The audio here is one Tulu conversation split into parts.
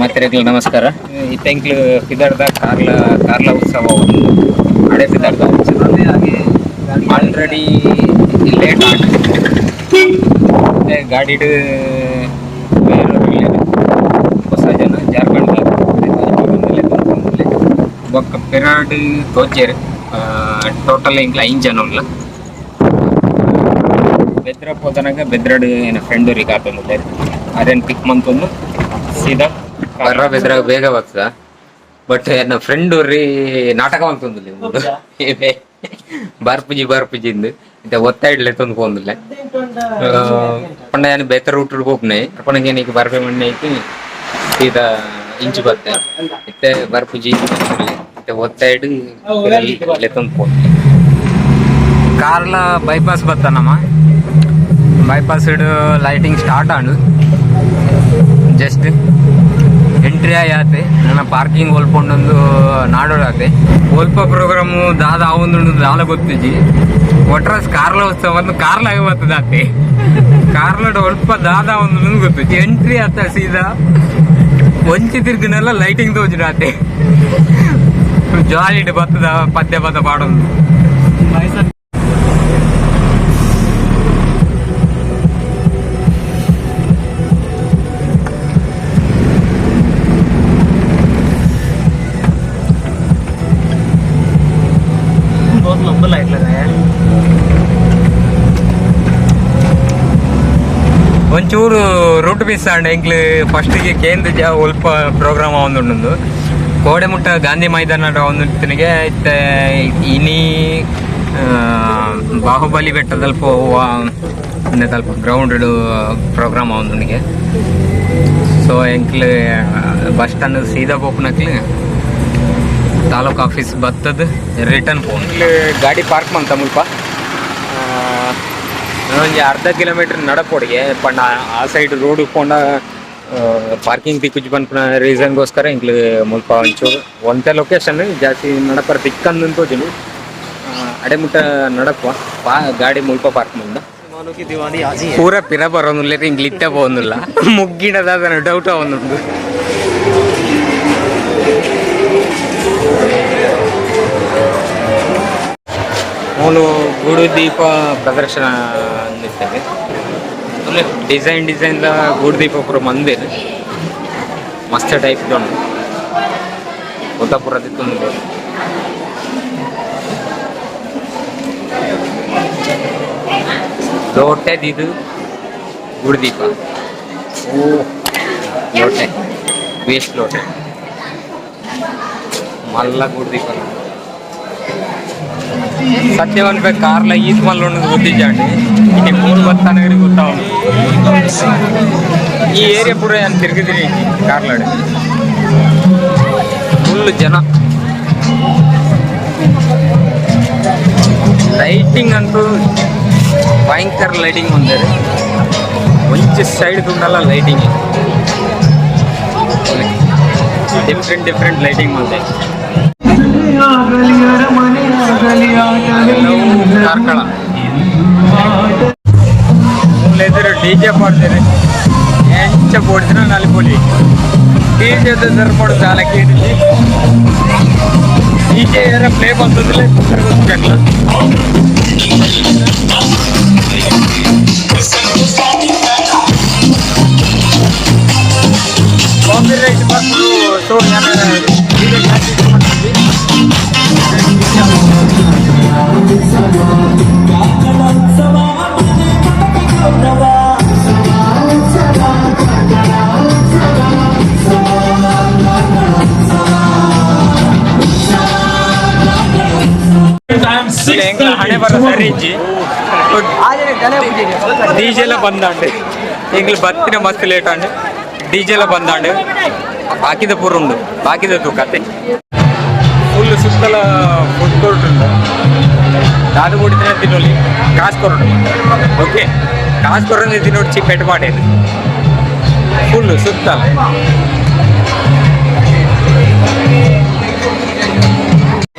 ಮಾತ್ರೆಗ್ಲ ನಮಸ್ಕಾರ. ಇತ್ತೆಂಕ್ಲು ಪಿದರ್ದ ಕಾರ್ಲ ಕಾರ್ಲ ಉತ್ಸವ ಒಂದು ಹಳೆ ಪಿದರ್ದ. ಆಲ್ರೆಡಿ ಲೇಟ್ ಆಂಡ್. ಮತ್ತೆ ಗಾಡಿಡ್ ಬೇರೆ ಹೊಸ ಜನ ಜಾರ್ಖಂಡ್ ಬೊಕ್ಕ ಪೆರಾಡ್ ತೋಜೆರ್. ಟೋಟಲ್ ಎಂಕ್ಲ ಐನ್ ಜನ ಉಲ್ಲ. ಬೆದ್ರ ಪೋತನಾಗ ಬೆದ್ರಡ್ ಏನ ಫ್ರೆಂಡ್ ರಿಗೆ ಆತೊಂದುಲ್ಲೆರ್. ಅರೆನ್ ಪಿಕ್ ಮಂತೊಂದು ಸೀದಾ ಬರ್ರ. ಬೆದ್ರ ಬೇಗ ಬರ್ತದ. ಬಟ್ ಎನ್ನ ಫ್ರೆಂಡ್ ಒರಿ ನಾಟಕ ಮಂತೊಂದುಲ್ಲೆ, ಬರ್ಪುಜಿ ಬರ್ಪುಜಿ ಇಂದ್. ಇತ್ತೆ ಒತ್ತಾಯಿಡ್ಲೆ ತೊಂದು ಪೋಂದುಲ್ಲೆ. ಪಂಡ ಯಾನ್ ಬೇತೆ ರೂಟ್ ಪೋಪುನೆ ಪನಗ ನೀಕ್ ಬರ್ಪೆ ಮಣ್ಣೆ ಐತಿ. ಸೀದಾ ಇಂಚಿ ಬತ್ತೆ. ಇತ್ತೆ ಬರ್ಪುಜಿ, ಇತ್ತೆ ಒತ್ತಾಯಿಡ್ ಲೆತ್ತೊಂದು ಪೋಂದುಲ್ಲೆ. ಕಾರ್ಲ ಬೈಪಾಸ್ ಬತ್ತ ನಮ್ಮ. ಬೈಪಾಸ್ ಲೈಟಿಂಗ್ ಸ್ಟಾರ್ಟ್ ಆಂಡ್. ಜಸ್ಟ್ ಎಂಟ್ರಿ ಆಯಾತೆ. ನನ್ನ ಪಾರ್ಕಿಂಗ್ ಒಲ್ಪೊಂಡೊಂದು ನಾಡೋಡಾತೆ. ಒಲ್ಪ ಪ್ರೋಗ್ರಾಮ್ ದಾದ ಆವೊಂದುಂಡು ದಾಲ ಗೊತ್ತಿಜಿ. ಒಟ್ರಾಸ್ ಕಾರ್ಲ ಉತ್ಸವ ಒಂದು ಕಾರ್ಲ ಆಗಿ ಬರ್ತದಾತೆ. ಕಾರ್ಲಡ್ ಒಲ್ಪ ದಾದ ಆವೊಂದುಂಡು ಗೊತ್ತಿಜಿ. ಎಂಟ್ರಿ ಆತ ಸೀದಾ ಒಂಚಿ ತಿರ್ಗಿನೆಲ್ಲ ಲೈಟಿಂಗ್ ತೋಜಿಡಾತೆ. ಜಾಲಿಡ್ ಬತ್ತದ ಪದ್ಯ ಪದ ಪಾಡೊಂದು. बहुत लंबा लाइट लगाया है. ಒಂಚೂರು ರೂಟ್ ಮಿಸ್ ಆಂಡ್. ಎಂಕ್ಲು ಫಸ್ಟಿಗೆ ಕೇಂದ್ರ ಜ ಒಲ್ಪ ಪ್ರೋಗ್ರಾಮ್ ಆವೊಂದುಂಡು. ಕೋಡೆ ಮುಟ್ಟ ಗಾಂಧಿ ಮೈದಾನ ಆವೊಂದುಂತಿನಿಗೆ. ಇತ್ತೆ ಇನಿ ಬಾಹುಬಲಿ ಬೆಟ್ಟದಲ್ಪ ತಲ್ಪ ಗ್ರೌಂಡ್ ಪ್ರೋಗ್ರಾಮ್ ಆವೊಂದುಂಡಿಗೆ. ಸೊ ಎಂಕ್ಲು ಬಸ್ ಸ್ಟ್ಯಾಂಡ್ ಸೀದಾ ಪೋಪುನಕ್ಲು ತಾಲೂಕ್ ಆಫೀಸ್ ಬತ್ತದ ರಿಟರ್ನ್ ಫೋನ್. ಇಲ್ಲಿ ಗಾಡಿ ಪಾರ್ಕ್ ಮಂತ ಮುಲ್ಪ. ಒಂಜಿ ಅರ್ಧ ಕಿಲೋಮೀಟರ್ ನಡಪೊಡಿಗೆ. ಪಂಡ ಆ ಸೈಡ್ ರೋಡ್ ಪೋಂಡ ಪಾರ್ಕಿಂಗ್ ತಿಕ್ಕುಜಿ ಪನ್ಪುನ ರೀಸನ್ಗೋಸ್ಕರ ಇಂಕ್ಲು ಮುಲ್ಪ ಒಂಚೂರು ಒಂತೆ ಲೊಕೇಶನ್ ಜಾಸ್ತಿ ನಡಪರ ತಿಕ್ಕಂದು ತೋಜುಂಡು. ಅಡೆ ಮುಟ್ಟ ನಡಪುವ. ಗಾಡಿ ಮುಲ್ಪ ಪಾರ್ಕ್ ಮಂದ. मानो की दीवानी आज ही है. ಪೂರ ಪಿರ ಬರೋದಿಲ್ಲ. ಇಂಕ್ಲು ಇತ್ತೆ ಪೋವೊಂದುಲ್ಲ. ಮುಗ್ಗಿಡದ ಡೌಟ್ ಆವೊಂದುಂಡು. ಮೂಲು ಗೂಡು ದೀಪ ಪ್ರದರ್ಶನ ಅಂದಿರ್ತದೆ. ಡಿಸೈನ್ ಡಿಸೈನ್ the ಗೂಡು ದೀಪ ಪೂರ ಮಂದಿರ್. ಮಸ್ತ್ ಟೈಪ್ ಉಂಡು. ಪೂರ ತಿತ್ತೊಂದು. ಲೋಟೆದಿದು ಗೂಡು ದೀಪ. ಓ ಲೋಟೆ, ವೇಸ್ಟ್ ಲೋಟೆ. ಮಲ್ಲ ಗೂಡು ದೀಪ. ಸತ್ಯವನ್ ಪೇ ಕಾರ್ಲ ಈತ್ ಮಲ್ಲ ಉಂಡು ಗೊತ್ತಿಜ್ಜಾಂడి. ಇನಿ ಮೂರು ಬತ್ತಾನಗರಿ ಗೊತ್ತಾವ. ಈ ಏರಿಯಾ ಪೂರ ನಾನು ತಿರುಗಿದ್ದೀನಿ ಕಾರ್ಲಾಡ್. ಫುಲ್ ಜನ. ಲೈಟಿಂಗ್ ಅಂತೂ ಭಯಂಕರ ಲೈಟಿಂಗ್ ಬಂದಿದೆ. ಒಂಚಿ ಸೈಡ್ ತುಂಡಲ್ಲ ಲೈಟಿಂಗ್. ಡಿಫ್ರೆಂಟ್ ಡಿಫ್ರೆಂಟ್ ಲೈಟಿಂಗ್ ಬಂದೆ. ಕಾರ್ಕಳ ಎದುರು ಡಿಜೆ ಪಾಡ್ತಾರೆ. ಎಂಚ ಪೋಡ್ತಿನ ನಲಿಪೊಲಿ. ಡಿಜೆ ಪೋಡು ದಾಲ ಕೇಳಿದ್ವಿ. ಡಿಜೆ ಏರ ಪ್ಲೇ ಬಂತಂದ್ರೆ ಗೊತ್ತಾಗ್ಲ. ಕಾಪಿರೈಟ್ ಬಂದು. ಸೊ ನಾನು ಡಿಜೆ ಜಾಸ್ತಿ ಮಾಡ್ತಿದ್ವಿ. ಎಂಕ್ಲ ಹಣೆ ಬರ ಸರಿ ಇಜ್ಜಿ. ಡಿಜೆಲ ಬಂದಾಂಡ್. ಎಂಕ್ಲು ಬತ್ತಿನ ಮಸ್ತ್ ಲೇಟ್ ಆಂಡ್. ಡಿಜೆಲ ಬಂದಾಂಡ್. ಬಾಕಿದ ಪೂರ ಉಂಡು. ಬಾಕಿದ ತೂಕತ್ತೆ. ಫುಲ್ ಸುತ್ತಲ ಫುಡ್ ಕೋರ್ಟ್ ಉಂಡು. ದಾದ ಕೊಡಿದ್ರೆ ತಿನ್ನೊಲಿ, ಕಾಸು ಕೊರಡು. ಓಕೆ, ಕಾಸು ಕೊರೊಂದು ತಿನ್ನೋಡ್ಚಿ. ಪೆಟ್ ಮಾಡೇನು. ಫುಲ್ ಸುತ್ತಲ.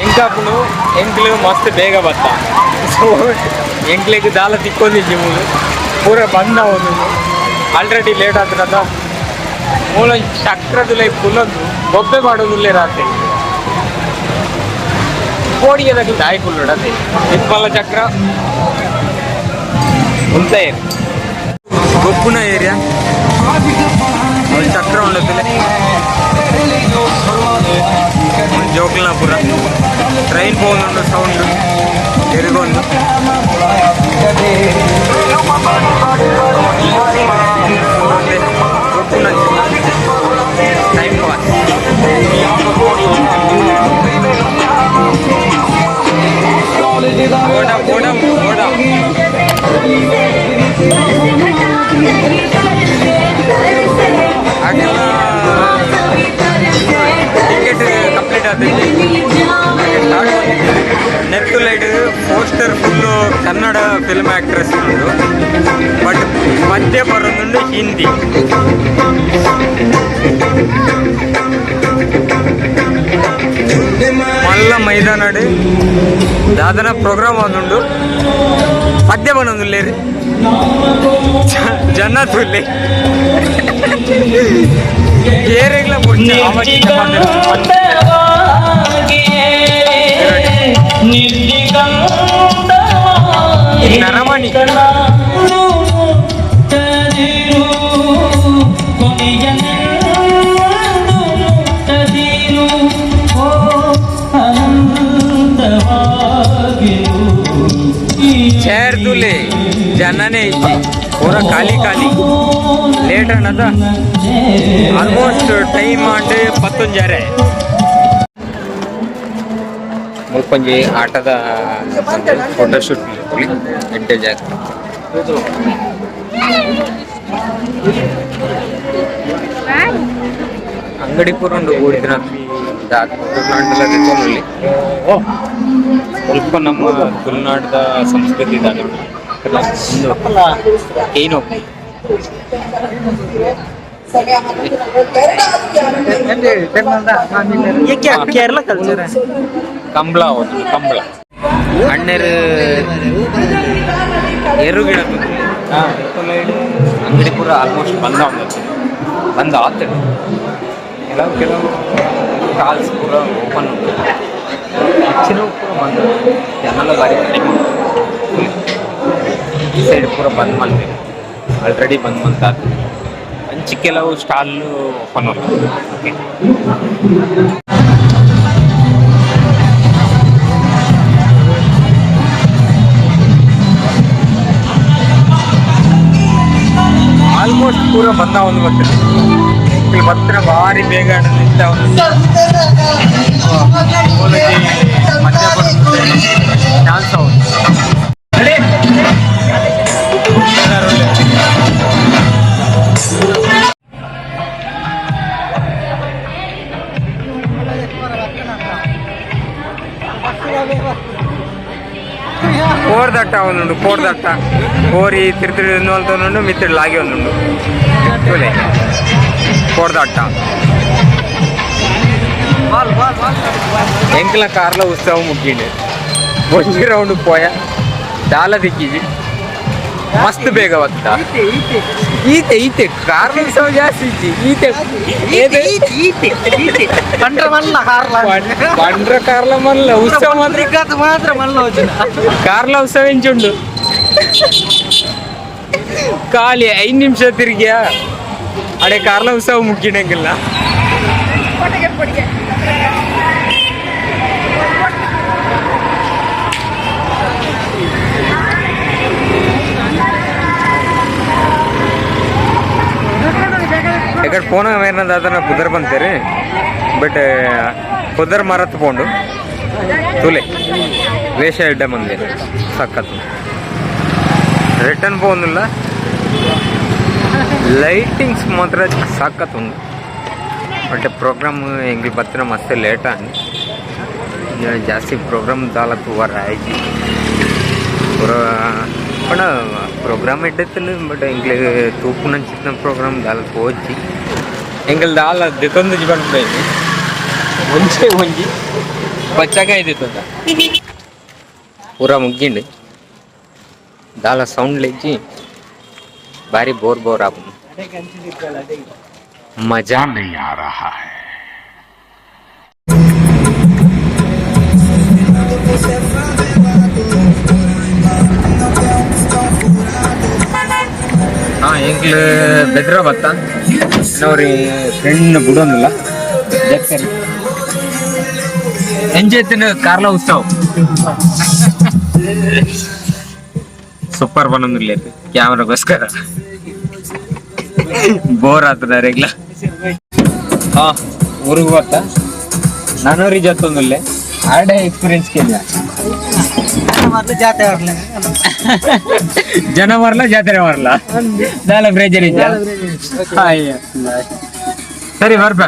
ಎಂಕಾಪುನು ಎಂಕ್ಲು ಮಸ್ತ್ ಬೇಗ ಬತ್ತ. ಸೊ ಎಂಕ್ಲೆಗ್ ದಾಲ ತಿಕ್ಕೊಂದಿಜ್ಜಿ. ಮೂಲು ಪೂರ ಬಂದ ಒಂದು. ಆಲ್ರೆಡಿ ಲೇಟ್ ಆತದ. ಮೂಲ ಚಕ್ರದುಲೈ ಕುಲ್ಲೊಂದು ಬೊಬ್ಬೆ ಮಾಡೋದುಲ್ಲೇ ರಾತ್ರಿ ಕೋಡಿಗೆದಾಗ ದಾಯಿ ಕುಲ್ಲುಡದೆ ಇತ್ಮಲ್ಲ ಚಕ್ರ ಉಂತ ಗೊಬ್ಬುನ ಏರಿಯಾ ಚಕ್ರ ఉండదు ಜೋಕ್ಲನಾಪುರ ಟ್ರೈನ್ పోతుండు ಸೌಂಡ್ ಎರಿಗೊಂದು ಟೈಮ್ ಪಾಸ್ ಓಡ ಓಡ ಓಡ. ಹಾಗೆಲ್ಲ ಟಿಕೆಟ್ ಕಂಪ್ಲೀಟ್ ಆಗಿದೆ. Net light poster full Kannada film actress ಉಂಟು, ಬಟ್ ಮಧ್ಯೆ ಬರೋದುಂಡು ಹಿಂದಿ. ಮಲ್ಲ ಮೈದಾನಡು ದಾದನ ಪ್ರೋಗ್ರಾಮ್ ಆದುಂಡು, ಪದ್ಯ ಬನ್ನೊಂದುಲ್ಲೇರು ಜನ ತುಲ್ಲೆ ಏರೆಗ್ಲ. ನರಮಣಿ ಚೇರ್ ತುಲೆ ಜನನೇ ಇಜ್ಜಿ, ಪೂರ ಖಾಲಿ ಖಾಲಿ. ಲೇಟ್ ಅನ್ನದ, ಆಲ್ಮೋಸ್ಟ್ ಟೈಮ್ ಆಂಡ್ ಪತ್ತೊಂಜಾರೆ. ಮುಲ್ಪಂಜಿ ಆಟದ ಫೋಟೋಶೂಟ್ ಮಲ್ಪೊಲಿ ಎಡ್ಡೆ ಜಾಗ. ಅಂಗಡಿ ಪೂರ ಉಂಡು ಊರಿನ ತುಳುನಾಡಲ್ಲಿ. ಸ್ವಲ್ಪ ನಮ್ಮ ತುಳುನಾಡದ ಸಂಸ್ಕೃತಿ ದಾದ ಏನು? ये क्या केरला कल्चर है? ಕಂಬಳ ಹೌದು, ಕಂಬಳ. ಅಣ್ಣರು ಎರು ಗಿಡ. ಅಂಗಡಿ ಪೂರ ಆಲ್ಮೋಸ್ಟ್ ಬಂದ ಉಂಟು, ಬಂದ ಆತ. ಕೆಲವು ಕೆಲವು ಸ್ಟಾಲ್ಸ್ ಪೂರ ಓಪನ್ ಉಂಟು, ಹೆಚ್ಚಿನ ಪೂರ ಬಂದ. ಜನ ಬಾರಿ ಕಡಿಮೆ ಉಂಟು. ಈ ಸೈಡ್ ಪೂರ ಬಂದ್ ಮಲ್ತೆ, ಆಲ್ರೆಡಿ ಬಂದ್ ಮಂತಾತು. ಅಂಚಿ ಕೆಲವು ಸ್ಟಾಲ್ ಓಪನ್ ಉಂಟು. ಓಕೆ, ಆಲ್ಮೋಸ್ಟ್ ಪೂರ ಬಂದ ಒಂದು ಬರ್ತದೆ. ಇಲ್ಲಿ ಬತ್ತಿನ ಭಾರಿ ಬೇಗ ನಿಂತ ಒಂದು ಮಧ್ಯ ಚಾನ್ಸ್ ಹೌದು. ಕೋರ್ದಟ್ಟ ಒಂದುಂಡು, ಕೋರ್ದಟ್ಟ ಕೋರಿ ತಿರು ತಿರು ಮಿತ್ತಿಡ್ ಲಾಗಿ ಒಂದುಂಡು. ತೂಲೆ ಕೋರ್ದಟ್ಟ. ಎಂಕ್ಲ ಕಾರ್ಲ ಉತ್ಸವ ಮುಗ್ಗಿಂಡು. ಒಂಜಿ ರೌಂಡ್ ಪೋಯ, ದಾಲ ದಿಕ್ಕಿಜಿ. ಮಸ್ತ್ ಬೇಗ ಬತ್ತ. ಈತೆ ಈತೆ ಕಾರ್ಲ ಉತ್ಸವ ಜಾಸ್ತಿ ಇಜ್ಜಿ, ಈತೆ. ಬಂಡ್ರ ಮಲ್ಲ ಕಾರ್ಲ. ಬಂಡ್ರ ಕಾರ್ಲ ಮಲ್ಲ ಉತ್ಸವ ಮಾತ್ರ. ಮಾತ್ರ ಮಲ್ಲ ಹೋಜಿನ. ಕಾರ್ಲ ಉತ್ಸವ ಎಂಚುಂಡು? ಖಾಲಿ 5 ನಿಮಿಷ ತಿರುಗಿಯ ಅಡೆ ಕಾರ್ಲ ಉತ್ಸವ ಮುಗ್ಗಿನಂಗಿಲ್ಲ. ಎಕಡೆ ಪೋನ ಮೇರ್ನ ದಾದನ ಪುದರ್ ಬಂತೇರಿ, ಬಟ್ ಪುದರ್ ಮರತ್ ಪೋಂಡು. ತುಲೆ ವೇಷ ಎಡ್ಡ ಮಂದಿ ಸಖತ್. ರಿಟರ್ನ್ ಪೋಂದಿಲ್ಲ. ಲೈಟಿಂಗ್ಸ್ ಮಾತ್ರ ಸಖತ್ ಉಂಡು. ಬಟ್ ಪ್ರೋಗ್ರಾಮ್ ಎಂಗ್ಲು ಬತ್ತಿನ ಮಸ್ತ್ ಲೇಟ್ ಆಂಡ್ ಜಾಸ್ತಿ ಪ್ರೋಗ್ರಾಮ್ ದಾಲ ತೂವರ ಆಯ್ಜಿ ಪೂರ. ಪಂಡ ಪ್ರೋಗ್ರಾಮ್ ಎಡ್ಡೆತ್ತಂಡು, ಬಟ್ ಎಂಕ್ಲೆ ತೂಪುನಂಚಿತ್ತಿನ ಪ್ರೋಗ್ರಾಮ್ ದಾಲ ತೋಜಿ. ಎಂಕಲ್ ದಾಲ ದೆತೊಂದುಜಿ ಪನ್ಪುನ ಒಂಜೇ ಒಂಜಿ ಬಚ್ಚಕಾಯಿ ದೆತ್ತೊಂದ. ಪೂರ ಮುಗ್ಗಿಂಡು, ದಾಲ ಸೌಂಡ್ ಲೆಜ್ಜಿ, ಬಾರಿ ಬೋರ್ ಬೋರ್ ಆಪುಂಡು. ಮಜಾ नहीं आ रहा है। ಹಾ, ಎಂಕ್ಲು ಬೆದ್ರ ಬತ್ತ ನೋರಿ ಫ್ರೆಂಡ್ ಬಿಡೋದಿಲ್ಲ. ಜಕ್ಕರಿ ಎಂಜಾಯ್ತಿನ ಕಾರ್ಲ ಉತ್ಸವ ಸೂಪರ್ ಬಂದಿಲ್ಲ. ಕ್ಯಾಮ್ರಾಗೋಸ್ಕರ ಬೋರ್ ಆಗ್ತದ ರೆಗ್ಲ. ಹಾ, ಊರಿಗೆ ಬತ್ತ ನಾನು ಜತ್ತೊಂದಿಲ್ಲ ಆಡೆ ಎಕ್ಸ್ಪೀರಿಯನ್ಸ್ ಕೇಳ. ಮೊದ್ಲು ಜಾತ್ರೆ ಬರ್ಲಿ. ಜನ ಬರಲ್ಲ, ಜಾತ್ರೆ ಬರಲ್ಲ, ದಾಲ ಪ್ರೇಜರ್ ಇದ್ದ. ಸರಿ, ಬರ್ಬ.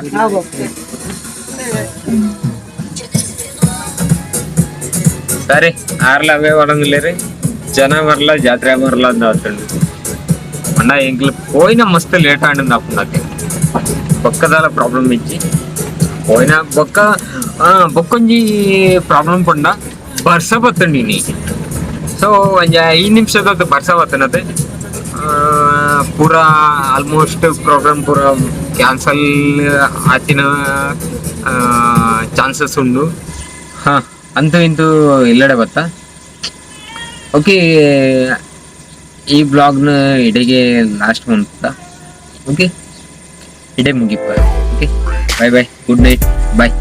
ಸರಿ, ಆರ್ಲ ಅವೇ ಬರಂಗಿಲ್ಲ ರೀ. ಜನ ಬರಲ್ಲ, ಜಾತ್ರೆ ಬರಲ್ಲ ಅಂತ ಆತಂಡು. ಅಣ್ಣ, ಎಂಕ್ಲು పోయిన ಮಸ್ತ್ ಲೇಟ್ ಆಂಡ್ ಅಪ್ಪು. ಬೊಕ್ಕದಾಲ ಪ್ರಾಬ್ಲಮ್ ಇಜ್ಜಿ. పోయిన ಬೊಕ್ಕ ಬೊಕ್ಕೊಂಜಿ ಪ್ರಾಬ್ಲಮ್ ಪಂಡ ಬರ್ಸ ಬತ್ತಂಡಿ ನೀ. ಸೊ ಒಂಜಿ 5 ನಿಮಿಷದ ಬರ್ಸ ಬತ್ತನತೆ, ಪೂರ ಆಲ್ಮೋಸ್ಟ್ ಪ್ರೋಗ್ರಾಮ್ ಪೂರ ಕ್ಯಾನ್ಸಲ್ ಆತಿನ ಚಾನ್ಸಸ್ ಉಂಡು. ಹಾ, ಅಂತೂ ಇಂತೂ ಇಲ್ಲಡೆ ಬತ್ತ. ಓಕೆ, ಈ ಬ್ಲಾಗ್ನ ಇಡೆಗೆ ಲಾಸ್ಟ್ ಮಂತ್. Okay, ಇಡೆ ಮುಗಿಪ. Okay, bye bye, good night, bye.